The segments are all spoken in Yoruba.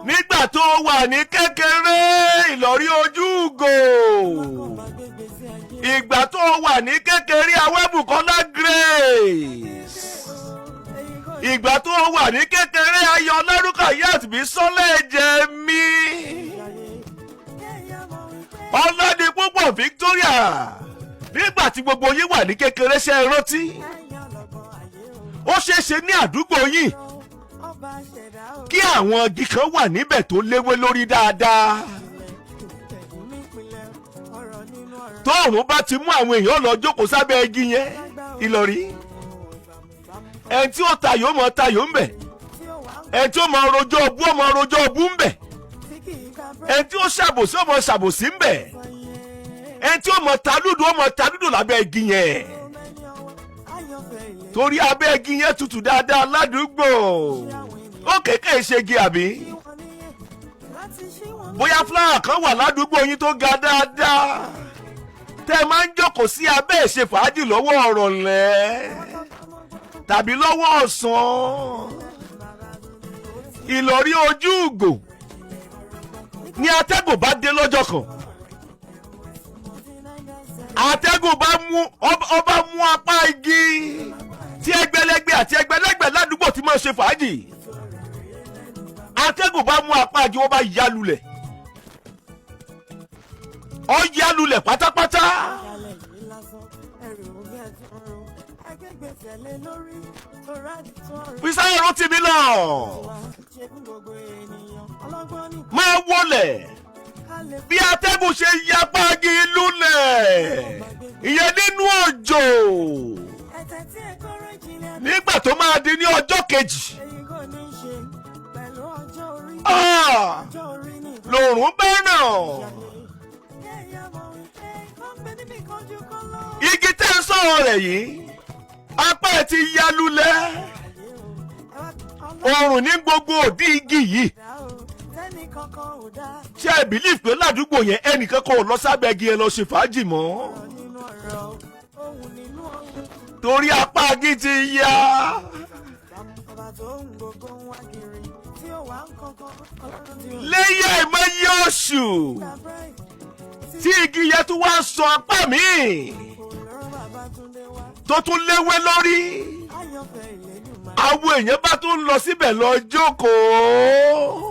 Nígbà tó wà ní kékeré, Ìlọrí ojú ìgò, ìgbà tó wà ní kékeré, Awẹ́bùkọ́lá Grace, ìgbà tó wà ní kékeré, Ayọ̀ Lárúkọ Yàtìbí Sọ́lẹ̀ Ẹ̀jẹ̀ mi, Ọlọ́dipúpọ̀ Victoria, nígbà tí gbogbo yín wà ní kékeré, ṣe é rántí? Ó ṣeé ṣe ní àdúgbò yín kí àwọn igi kan wà níbẹ̀ tó léwé lórí dáadáa. Tóòrùn bá ti mú, àwọn èèyàn lọ jókòó sábẹ́ igi yẹn. Ìlọrí, ẹni tí ó tayò mọ̀ tayò ń bẹ̀, ẹni tí ó mọ̀ rojọ́ ọbú ó mọ̀ rojọ́ ọbú ń bẹ̀, ẹni tí ó ṣàbòsí ó mọ̀ ṣàbòsí ń bẹ̀, ẹni tí ó mọ̀ ta lúdò ó mọ̀ ta lúdò lábẹ́ igi yẹn, torí abẹ́ igi yẹn tutù dáadáa ládùúgbò. Ó kéèké ṣe igi, àbí bóyá flower kan wà ládùúgbò yín tó ga dáadáa tẹ́ ẹ máa ń jókòó sí abẹ́ ìṣe fàájì lọ́wọ́ ọ̀rọ̀lẹ́ tàbí lọ́wọ́ ọ̀sán. Ìlọrí ojú ìgò, ní atẹ́gùn bá dé lọ́jọ́ kan, atẹ́gùn bá mú ọba mú apá igi tí ẹgbẹ̀lẹ́gbẹ̀ àti ẹgbẹ̀lẹ́gbẹ̀ ládùúgbò tí máa ṣe fàájì. Atẹ́gùn bá mú apá igi, wọ́n bá ya lulẹ̀, ó ya lulẹ̀ pátápátá. Fisáyọ̀ Rótìmí lọ máa wọlẹ̀ bí atẹ́gùn ṣe ya pági lulẹ̀ ìyẹn nínú òjò. Nígbà tó máa di ní ọjọ́ kejì, ah, lòrùn bẹ́ẹ̀ náà, igi tẹ́ ń sọ̀rọ̀ rẹ̀ yìí, apá ẹ̀ ti ya lulẹ̀, oòrùn ní gbogbo òdì igi yìí. Ṣé ẹ believe pé ládùúgbò yẹn, ẹnìkan kò lọ sábẹ́ igi yẹn lọ ṣe fàájì mọ́, torí apá igi ti ya? Lẹ́yìn àìmọye oṣù tí igi yẹn tún wá sọ apá míì tó tún léwé lórí, àwọn èèyàn bá tún lọ síbẹ̀ lọ jókòó.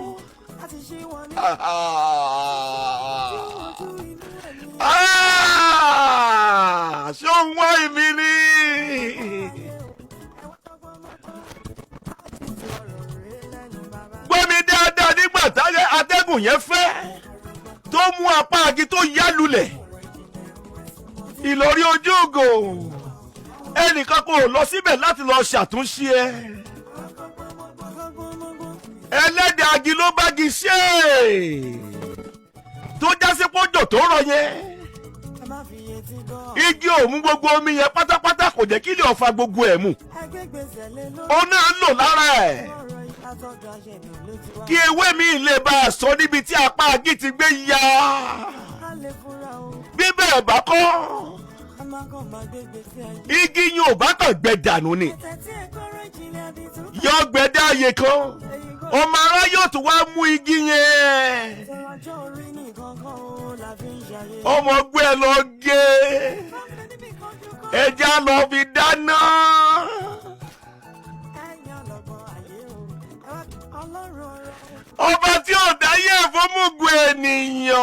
Ah! Ṣé òun wá ìmí ni? Gbọ́ mi dáadáa, nígbà táyà atẹ́gùn yẹn fẹ́ tó mú apá agi tó yá lulẹ̀, Ìlọrí ojú ògò, ẹnìkan kò lọ síbẹ̀ láti lọ ṣàtúnṣe ẹ. Ẹlẹ́dẹ̀ agi ló bági ṣe tó jásí pójò tó rọ̀ yẹn, igi ò mú gbogbo omi yẹn pátápátá, kò jẹ́ kí ilé ọ̀fà gbogbo ẹ̀ mú. Ó náà ń lò lára ẹ̀ kí ewé mi lè bá a sọ níbi tí apá agi ti gbé ya. Bí bẹ́ẹ̀ bá kọ́, igi yín ò bá kàn gbẹ dànù ni, yọ gbẹ dáàyè kan, ọmọ ará yóò tún wá mú igi yẹn, ọmọ gbé ẹ lọ gé ẹja lọ fi dáná. Ọba tí ò dáyé fọmùgùn ènìyàn.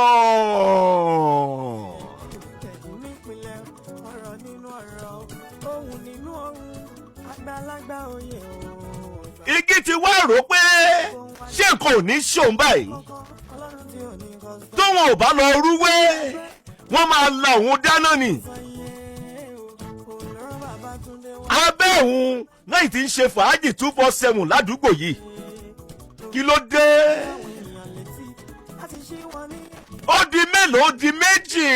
Igi ti wá rò pé ṣé nǹkan ò ní ṣòun báyìí, tóun ò bá lọ rúwé, wọ́n máa la òun dáná ni. Abẹ́ òun náà ti ń ṣe fàájì 247 ládùúgbò yìí, kí ló dé? Ó di mélòó? Ó di méjì.